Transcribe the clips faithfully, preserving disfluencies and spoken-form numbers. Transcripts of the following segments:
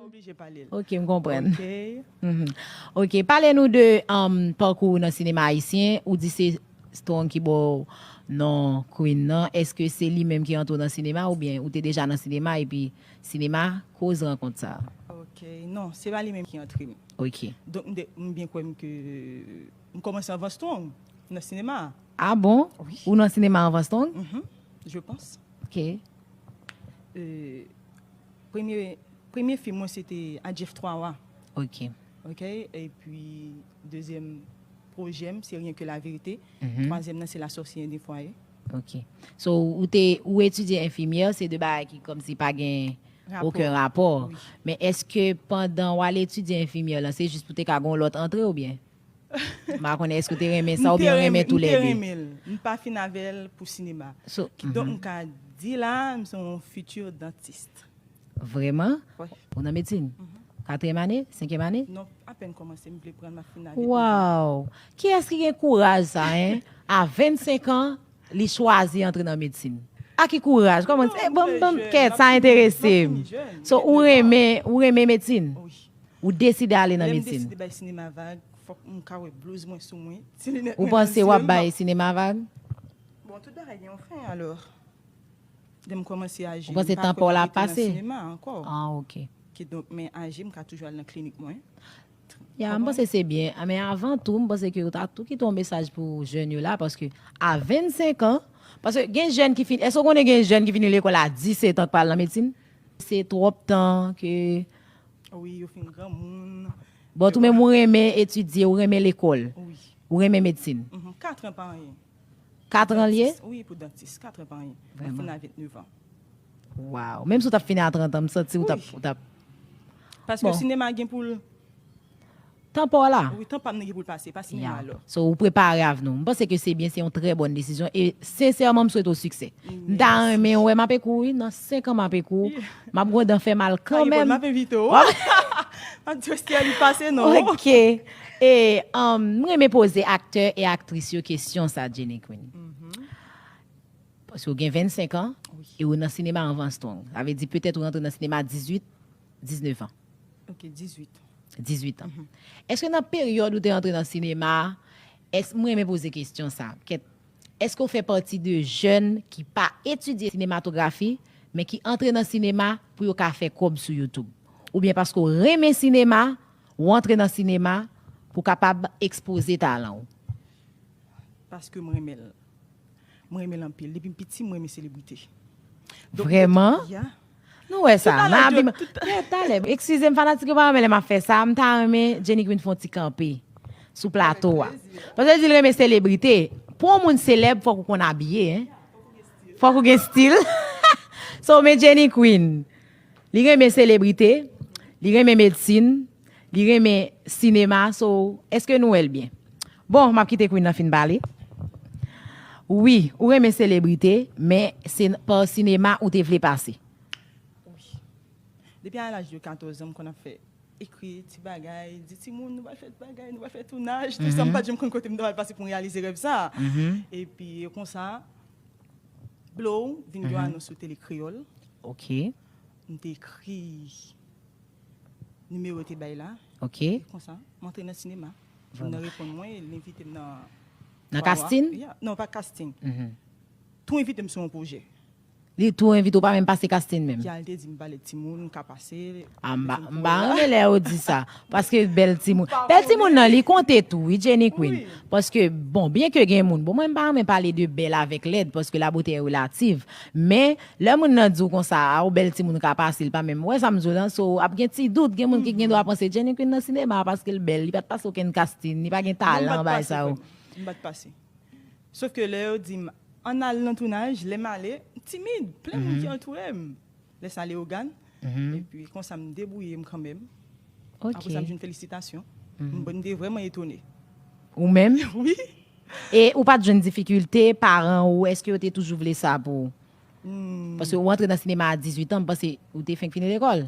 Oblije pale l. Ok, m konprann. Ok. Mhm. Ok, pale nou de um, pakou ou nan sinema ayisyen. Ou di se Strong ki ba w non Queen nan. Èske se li menm ki antre w nan sinema oubyen ou te deja nan sinema epi sinema koz rankont sa? Ok, non, se pa li menm ki antre m. Ok. Donk, m de- m byen kwè m ke m kòmanse anvan Strong nan sinema. Ah bon? Wi. Ou nan sinema anvan Strong? Mhm, je pense. Ok. Euh, premye, premye fim mwen se te A Jeff twa wa. Ok. Ok, epi dezyèm pwojè m se Rien que la vérité. Mhm. Twazyèm nan se La sorcière de foyer. Ok. So, ou te ou etidye enfimyè, se de bagay ki kòmsi pa gen okenn rapò. Wi. Men èske pandan w al etidye enfimyè lan, se jis pou te ka gon lòt antre oubyen? M pa konnen èske w te renmen sa oubyen w renmen tou lè de. M te renmen l. M pa fin avè l pou sinema. So, kidonk, mhm, m ka di la, m se yon futur dentiste. Vrèman? Wi. Ou nan medsin? Mhm. Katriyèm ane? Senkyèm ane? Non, apèn kòmanse, m vle pran, m ap fin avè l. Waw! Kiyès ki gen kouraj sa, en? A vennsenk an, li chwazi antre nan medsin. A ki kouraj? Kòman? Non, eh, ban m, ban m, kèt, sa enterese m. So, ou renmen, ou renmen medsin? Wi. Ou deside ale nan medsin? Lè m deside bay sinema vag, fòk m ka wè blouz mwen sou mwen, ti linèt mwen nan zye m. Ou panse w ap bay sinema vag? Bon, tout bagay gen yon fen, alò. Lè m kòmanse aji, m pa kwè m ap rete nan sinema ankò. Ou panse tan pa w la ap pase? Ah, ok. Kidonk, men aji, m ka toujou al nan klinik mwen. Ya, m panse se byen. Ah, men avan tou, m panse ke ou ta tou kite yon mesaj pou jèn yo la, paske a vennsenk an, paske gen jèn ki fin, èske w konnen gen jèn ki fini lekòl a disèt an k pa al nan medsin? Se twòp tan ke... Wi, yo fin granmoun. Bon, ou menm ou renmen etidye, ou renmen lekòl. Wi. Ou renmen medsin. Mhm, kat an pa anyen. Kat an l ye? Dantis, wi, pou dantis, kat an pa anyen. Vrèman. Mwen fin a vennèf an. Waw. Menm si w t ap fini a trant an, m santi ou t ap, ou t ap... Paske sinema gen pou l... Tan pa w la. Wi, tan pa m nan gen pou l pase, pa sinema alò. So, ou prepare avni w. M panse ke se byen, se yon trè bòn desizyon. E sensèman, m swete w siksè. M ta renmen wè m ap ekouri, nan senk an m ap ekouri. M ap gon dan fè mal kanmenm. M ap envite w. M ap di w si li pase non. Ok. E, um, m renmen poze aktè e aktris yo kesyon sa, Jenny Queen. Paske w gen vennsenk an e w nan sinema anvan Strong. Sa vle di petèt ou rantre nan sinema a dizuit, diznèf an. Ok, dizuit. Dizuit an. Èske nan peryòd ou te rantre nan sinema, èske, m renmen poze kesyon sa, kèt, èske w fè pati de jèn ki pa etidye sinematografi, men ki antre nan sinema pou yo ka fè kòb sou YouTube? Oubyen paske w renmen sinema, ou antre nan sinema pou w kapab ekspoze talan w? Paske m renmen l. Mwen renmen l anpil. Depi m piti, mwen renmen selebrite. Donk, vrèman? Ya. Nou wè sa. Nan abi... Talè, eskize m, fanatik yo pa renmen lè m ap fè sa. M ta renmen Jenny Queen fè yon ti kanpe sou plato a. Paske l di l renmen selebrite. Pou yon moun selèb, fòk ou konn abiye, en. Fòk ou gen stil. So, men Jenny Queen. Li renmen selebrite, li renmen medsin, li renmen sinema, so, èske nou wè l byen? Bon, m ap kite Queen nan fin pale. Wi, ou renmen selebrite, men se pa sinema ou te vle pase. Wi. Depi a laj de katòz an, m konn ap fè, ekri ti bagay, di timoun, nou pral fè ti bagay, nou pral fè tounaj, tou sa, m pa t janm konn kote m ta pral pase pou m reyalize rèv sa. Epi, e konsa, Blow vin gen yon anons sou Tele Kreyòl. Ok. M te ekri nimewo yo te bay la. Ok. E konsa, m antre nan sinema. Moun nan reponn mwen, li envite m nan... Nan casting? Ya, non, pa casting. Tou envite m sou yon pwojè. Li tou envite w, pa menm pase casting menm? Ya, li te di m pale timoun, m ka pase. Ah, m pa, m pa renmen lè yo di sa. Paske bèl timoun. Bèl timoun nan, li konte tou, wi, Jenny Queen. Paske, bon, byen ke gen moun. Bon, mwen, m pa renmen pale de bèl avèk lèd, paske la beauté est relative. Men, lè moun nan di w konsa, a, ou bèl timoun ka pase, l pa menm. Ou wè sa m di w lan, so, ap gen ti dout, gen moun ki gen dwa panse Jenny Queen nan sinema, paske l bèl, li pa t pase okenn casting, li pa gen talan, bagay sa yo. M pa t pase. Sof ke lè yo di m, ann al nan tounaj, lè m ale, m timid, plen moun ki antoure m. Lè sa Leyogàn. Epi konsa m debouye m kanmenm. Ok. Apre sa m jwenn felisitasyon. M, m te vrèman etone. Ou menm? Wi. E ou pa t jwenn difikilte, paran ou, èske yo te toujou vle sa pou ou? Paske ou antre nan sinema a dizuit an, m panse ou te fenk fini lekòl.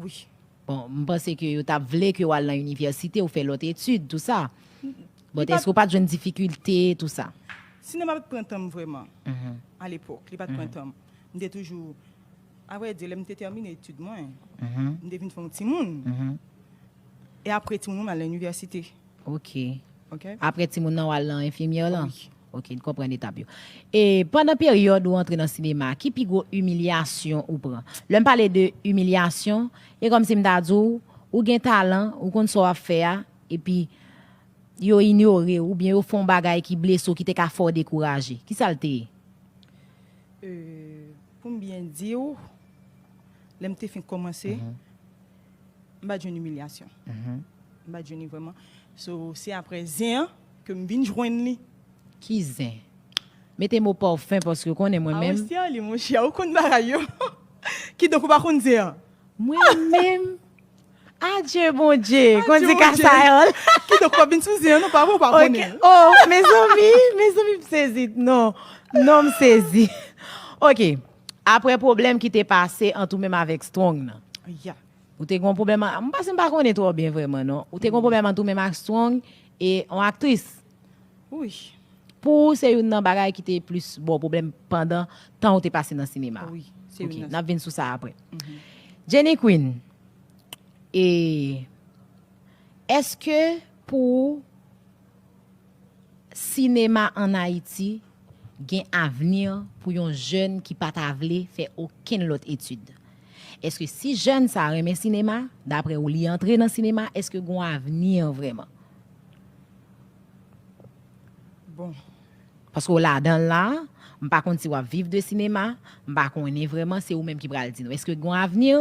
Wi. Bon, m panse ke yo t ap vle ke w al nan inivèsite, ou fè lòt etid, tou sa. Bon, èske ou pa t jwenn difikilte, tou sa? Sinema pa t pran tan m vrèman, alepòk. Li pa t pran tan m. M te toujou Avrèdi, lè m te tèmine etid mwen, m te vin fè yon timoun. E apre timoun mwen, m al nan inivèsite. Ok. Ok? Apre timoun nan, w al nan enfimyè lan? Wi. Ok, n konprann etap yo. E pandan peryòd ou antre nan sinema, ki pi gwo imilyasyon ou pran? Lè m pale de imilyasyon, e kòmsi m ta di w, ou gen talan, ou konn sa w ap fè a, epi yo inyore w, oubyen yo fè yon bagay ki blese w, ki te ka fè w dekouraje. Ki sa l te ye? E, pou m byen di w, lè m te fin kòmanse, m pa t jwenn imilyasyon. M pa t jwenn li vrèman. So, se apre zen an ke m vin jwenn li. Ki zen? Mete mo pa w fen paske w konnen mwen Ah, menm. Westy Arly, monchè, ou konn bagay yo. Kidonk, ou pa konn zen an. Mwen menm. Adye Bondye. Konn di Bondye. Kasayòl. Kidonk, w ap vin sou zen an, nou pa wè, ou pa Ok. konnen. Oh, mezanmi, mezanmi, m sezi. Non, non, m sezi. Ok. Apre pwoblèm ki te pase ant ou menm avèk Strong nan. Ya. Ou te gen yon pwoblèm, an- m panse m pa konnen twò byen vrèman, non. Ou te gen yon pwoblèm ant ou menm ak Strong e yon aktris. Wi. Pou ou, se youn nan bagay ki te plis ba w pwoblèm pandan tan ou te pase nan sinema. Wi, se youn Ok, nan n ap vin sou sa apre. Jenny Queen, e èske pou ou, sinema ann Ayiti gen avni pou yon jèn ki pa ta vle fè okenn lòt etid? Èske si jèn sa renmen sinema, daprè ou li antre nan sinema, èske gen yon avni vrèman? Bon. Paske w ladan l la, m pa konn si w ap viv de sinema, m pa konnen vrèman, se ou menm ki pral di nou. Èske gen yon avni?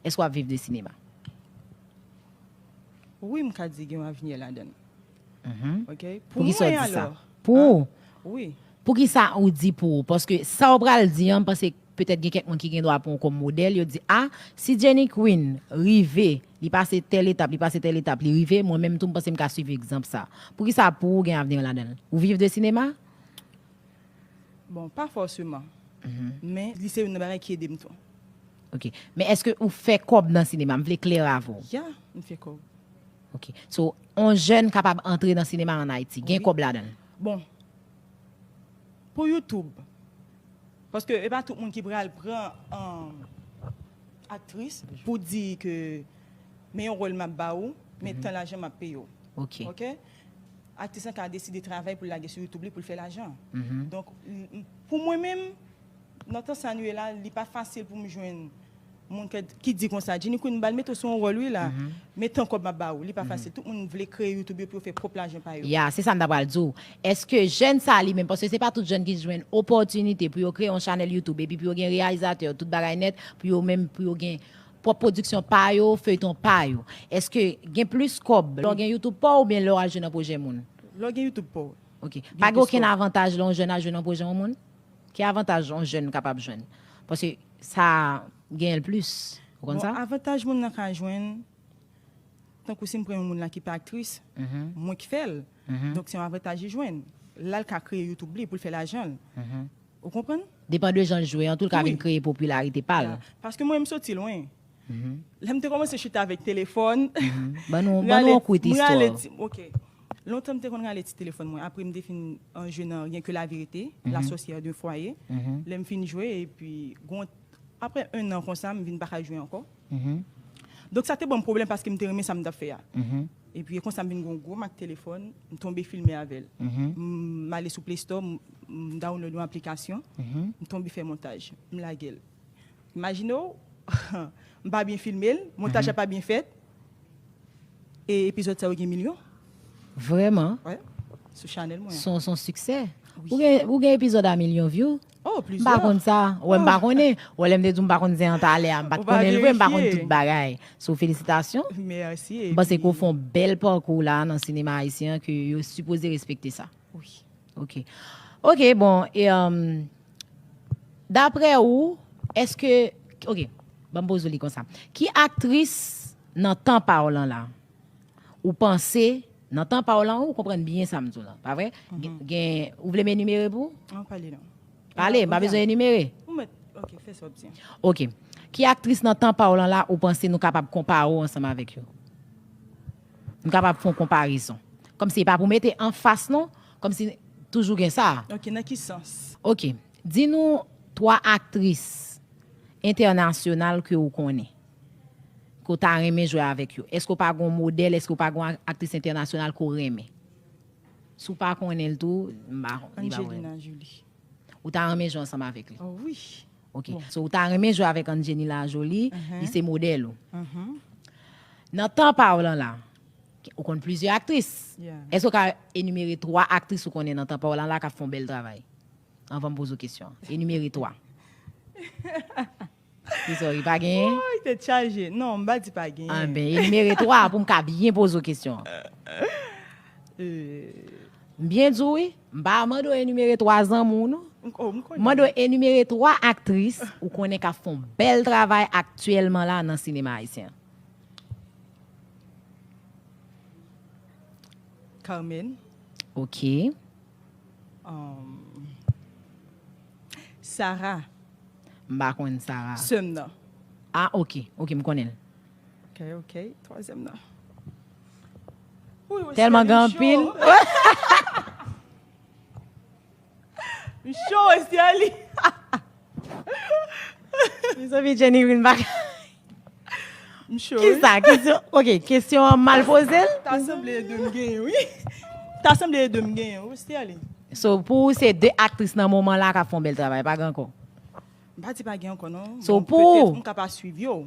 Èske w ap viv de sinema? Wi, m ka di gen yon avni ladan l. Mhm. Ok? Pou ki sa w mwen, di sa? Alò, Pou ou? Wi. Pou ki sa ou di pou ou? Paske sa w pral di an, m panse petèt gen kèk moun ki gen dwa pran w kòm modèl, yo di, a, si Jenny Queen rive, li pase tèl etap, li pase tèl etap, li rive, mwen menm tou, m panse m ka swiv egzanp sa. Pou ki sa pou ou gen avni ladan l? Ou viv de sinema? Bon, pa fòseman. Men, li se youn nan bagay ki ede m tou. Ok. Men èske ou fè kòb nan sinema? M vle klè avè w. Ya, m fè kòb. Ok. So, on jèn kapab antre nan sinema ann Ayiti. Gen Wi. Kòb ladan l. Bon, pou YouTube, paske e pa tout moun ki pral pran um, aktris pou di ke men yon wòl m ap ba ou, men tan lajan m ap peye w. Ok. Ok? Aktris lan ka deside travay pou l lage sou YouTube li pou l fè lajan. Donk, m- m- pou mwen menm, nan tan sa nou ye la, li pa fasil pou m jwenn moun ke- ki di konsa, Jenny Queen, m bal mete w sou yon wòl wi la, men tan kòb m ap ba ou, li pa fasil. Tout moun vle kreye YouTube yo pou yo fè pwòp lajan pa yo. Ya, se sa m ta pral di w. Èske jèn sa li menm, paske se pa tout jèn ki jwenn opòtinite pou yo kreye yon chanèl YouTube, epi pou yo gen reyalizatè, tout bagay nèt, pou yo menm, pou yo gen pwòp pwodiksyon pa yo, feyton pa yo. Èske gen plis kòb lè w gen YouTube pa w oubyen lè w al jwe nan pwojè moun? Lè w gen YouTube pa w. Ok. Pa gen okenn avantaj lè yon jèn al jwe nan pwojè yon moun? Ki avantaj yon jèn kapab jwenn? Paske sa genyen l plis. Ou konn Bon, sa? Avantaj moun nan ka jwenn, tankou si m pran yon moun la ki pa aktris, mwen ki fè l. Donk, se yon avantaj li jwenn. La, l ka kreye YouTube li pou l fè lajan l. Ou konprann? Depan de jan l jwe an, tou l ka Wi. Vin kreye popilarite pa l. Ya. Paske mwen, m soti lwen. Lè m te kòmanse chita avèk telefòn. Ban nou, ban nou yon kout istwa. Ok. Lontan m te konn rale ti telefòn mwen. Apre m te fin an jwe nan Rien que la vérité, La sorcière d'un foyer. Lè m fin jwe, epi gon, apre en an konsa, m vin pa ka jwe ankò. Donk sa te ban m pwoblèm paske m te renmen sa m t ap fè a. Epi e konsa m vin gon gwo mak telefòn, m tonbe filme avè l. M ale sou Play Store, m, m download yon aplikasyon, m tonbe fè montaj, m lage l. Imajine w, m pa byen filme l, montaj la pa byen fèt, e epizòd sa yo gen milyon. Vrèman? Wè, sou chanèl mwen. Son, son siksè. Wi. Ou gen, ou gen epizòd a milyon view? Oh, M pa konn sa. Wè, m pa konnen. Wè, lè m te di w m pa konn zen an talè a, m pa t konnen l vre, m pa konn tout bagay. So, felisitasyon. Mèsi. M panse ke w fè yon bèl pakou la nan sinema ayisyen an ke yo sipoze respekte sa. Wi. Ok. Ok, bon, e, um, daprè ou, èske, ok, ban m poze w li konsa. Ki aktris nan tan pa w lan la, ou panse, nan tan pa w lan, ou konprann byen sa m di w lan, pa vre? Gen, gen, ou vle m enimere pou ou? An pale non. Pale, m pa bezwen enimere. Ou mèt, ok, fè sa w ap di. Ok. Ki aktris nan tan pa w lan la, ou panse nou kapab konpare w ansanm avèk yo? Nou kapab fè yon konparezon. Kòmsi, e pa pou mete anfas, non. Kòmsi, toujou gen sa. Ok, nan ki sans? Ok. Di nou twa aktris entènasyonal ke ou konnen, ke w ta renmen jwe avèk yo? Èske w pa gen yon modèl, èske w pa gen yon aktris entènasyonal ke w renmen? Si w pa konnen l tou, m pa, li pa vrèman. Angelina Jolie. Ou ta renmen jwe ansanm avèk li? Oh wi. Ok. Bon. So, ou ta renmen jwe avèk Angelina Jolie, li se modèl ou. Nan tan pa w lan la, ou konn plizyè aktris. Èske w ka enimere twa aktris ou konnen nan tan pa w lan la k ap fè yon bèl travay? Anvan m poze w kesyon an. Enimere twa. Ki sòri, pa genyen? Woy, tèt chaje. Non, m pa di pa genyen. Anben, enimere twa pou m ka byen poze w kesyon an. M byen di w wi, m pa mande w enimere twa zanmi w non. M konnen. M mande w enimere twa aktris ou konnen k ap fè yon bèl travay aktyèlman la nan sinema ayisyen an. Carmen. Ok. Um, Sarah. M pa konn Sarah. Sè m nan. Ah, ok. Ok, m konnen l. Ok, ok. Twazyèm nan. Tèlman gen anpil. M cho, Estherlie. Mezanmi, Jenny Queen pa ka. M cho, wi. Kisa? Kesyon, ok, kesyon an mal poze l? Ta sanble de m genyen, wi. Ta sanble de m genyen, wi, Estherlie. So, pou ou, se de aktris nan moman la k ap fè yon bèl travay, pa gen ankò? M pa di pa gen ankò, non. So, pou ou, petèt, m ka pa swiv yo.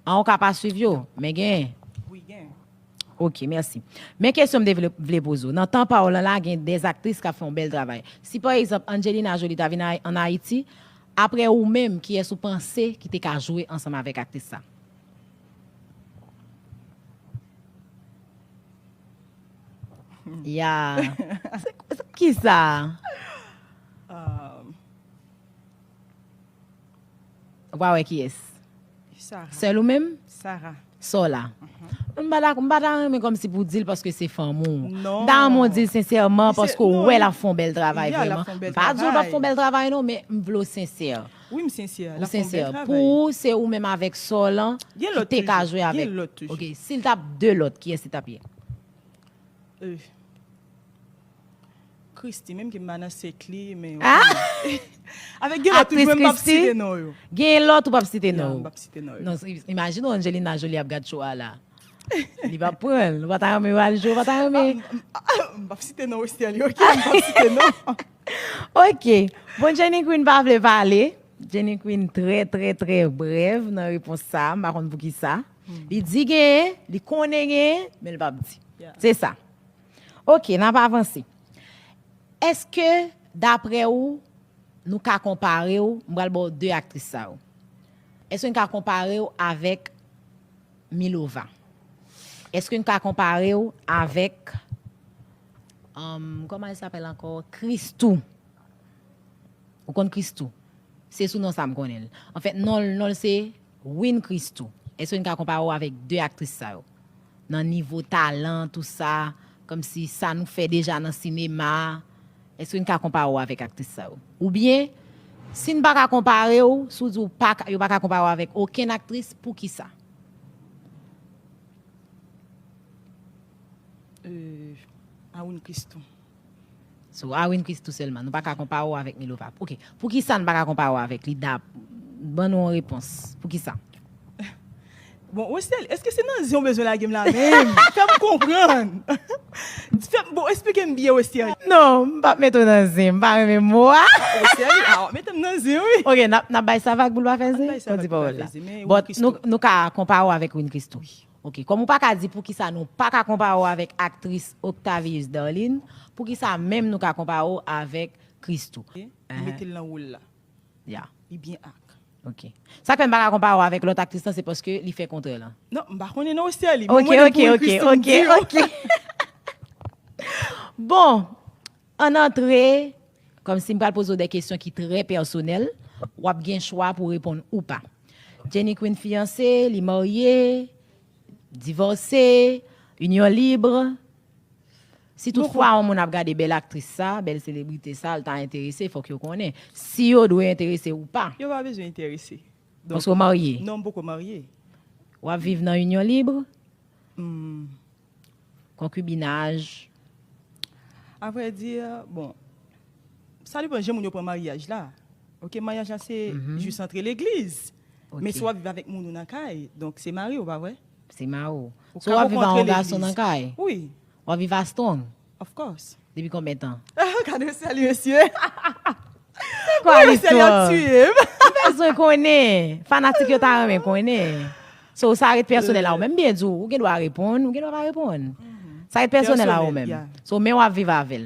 An, ou ka pa swiv yo, men gen. Wi, gen. Ok, mèsi. Men kesyon m te vle, vle poze w. Nan tan pa w lan la, gen de aktris k ap fè yon bèl travay. Si, pa egzanp, Angelina Jolie ta vin an Ayiti, apre ou menm, kiyès ou panse ki te ka jwe ansanm avèk aktris sa? Ya. Se, se, kisa? Ou pa wè kiyès? Sèl ou menm? Sè w la. M pa ta, m pa ta renmen kòmsi pou w di l paske se fanmi w. M ta renmen w di l sensèman paske w wè l ap fè yon bèl travay vrèman. M pa di w l p ap fè yon bèl travay non, men m vle w sensè. Wi, m sensè. Ou sensè. Pou ou, se ou menm avèk sè w lan ki te ka jwe avèk. Ok, si l t ap de lòt, kiyès li t ap ye? Christie, menm ke m pa nan sèk li, men avèk gen lòt toujou, men m p ap site non yo. Gen lòt ou p ap site non yo. M p ap site non yo. Non, imajine w Angelina Jolie ap gad show a la. Li p ap pran l. Ou pa ta renmen yo al jwe, ou pa ta renmen. M p ap site non Westherlie, ok? M p ap site non. Ok. Bon, Jenny Queen pa vle pale. Jenny Queen trè, trè, trè brèv nan repons sa. M pa konn poukisa. Li di genyen, li konnen genyen, men l p ap di. Se sa. Ok, n ap avanse. Èske, daprè ou, nou ka konpare w, m pral ba w de aktris sa yo. Èske n ka konpare w avèk Milova? Èske n ka konpare w avèk, um, comment elle s'appelle encore? Christou. Ou konn Christou? Se sou non sa m konnen l. Anfèt, non l, non l se Win Christou. Èske n ka konpare w avèk de aktris sa yo? Nan nivo talan, tou sa, kòmsi sa nou fè deja nan sinema, èske n ka konpare w avèk aktris sa yo? Oubyen, si n pa ka konpare w, si w di w pa ka, yo pa ka konpare w avèk okenn aktris, poukisa? Euh, Awin Christou. So, Awin Christou sèlman. Nou pa ka konpare w avèk Milova. Ok. Poukisa n pa ka konpare w avèk li? Dap, ban nou yon repons. Poukisa? Bon, Westherlie, èske se nan zen w bezwen lage m la menm? Fè m konprann. Fè m, bon, eksplike m byen, Westherlie. Non, m p ap mete w nan zen. M pa renmen mo a. Westherlie, a, w ap mete m nan zen, wi. Ok, n ap, n ap bay sa vag pou l pa fè zen. N ap bay sa vag pou l pa fè zen, men Win Christou. Bon, nou, nou ka konpare w avèk Win Christou. Wi. Ok, kòm ou pa ka di poukisa nou pa ka konpare w avèk aktris Octavius Darlin, poukisa menm nou ka konpare w avèk Christou? Ok, li mete l nan wòl la. Ya. Li byen ak. Ok. Sa k fè m pa ka konpare w avèk lòt aktris lan, se paske li fè kontrè lan. Non, m pa konnen non, Westherlie. Ok, ok, ok, ok, ok. Bon, ann antre, kòmsi m pral poze w de kesyon ki trè pèsonèl, w ap gen chwa pou w reponn ou pa. Jenny Queen fiyanse, li marye, divòse, inyon lib. Si toutfwa yon moun ap gade bèl aktris sa, bèl selebrite sa, l ta enterese, fòk yo konnen. Si yo dwe enterese ou pa. Yo pa bezwen enterese. Paske w marye? Non, m poko marye. W ap viv nan inyon lib? Hmm. Konkibinaj? Avrèdi, bon, sa depann jan moun yo pran maryaj la. Ok, maryaj la se jis antre legliz. Men si w ap viv avèk moun ou nan kay, donk se mari w, pa vre? Se mari w. So w ap viv a yon gason nan kay? Wi. W ap viv a Strong? Of course. Depi konbyen tan? Gade sèl mesye. Kwa listwa? M bezwen konnen. Fanatik yo ta renmen konnen. So sa ret pèsonèl a ou menm, byen di w gen dwa reponn, ou gen dwa pa reponn. Sa ret pèsonèl a ou menm. So men w ap viv avè l.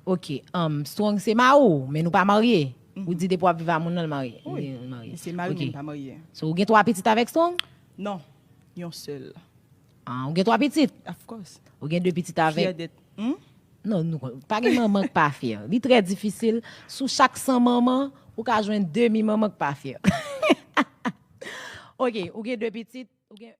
Ok, um, Strong se mari w, men nou pa marye. Ou di depi w ap viv a moun nan l marye. Se mari men pa marye. So ou gen twa pitit avèk Strong? Non, yon sèl. Ah, ou gen twa pitit? Of course. Ou gen de pitit avèk? Fyè dèt. Hmm? Non, nou pa gen manman k pa fyè. Li trè difisil. Sou chak san manman, ou ka jwenn demi manman k pa fyè. Ok, ou gen de pitit, ou gen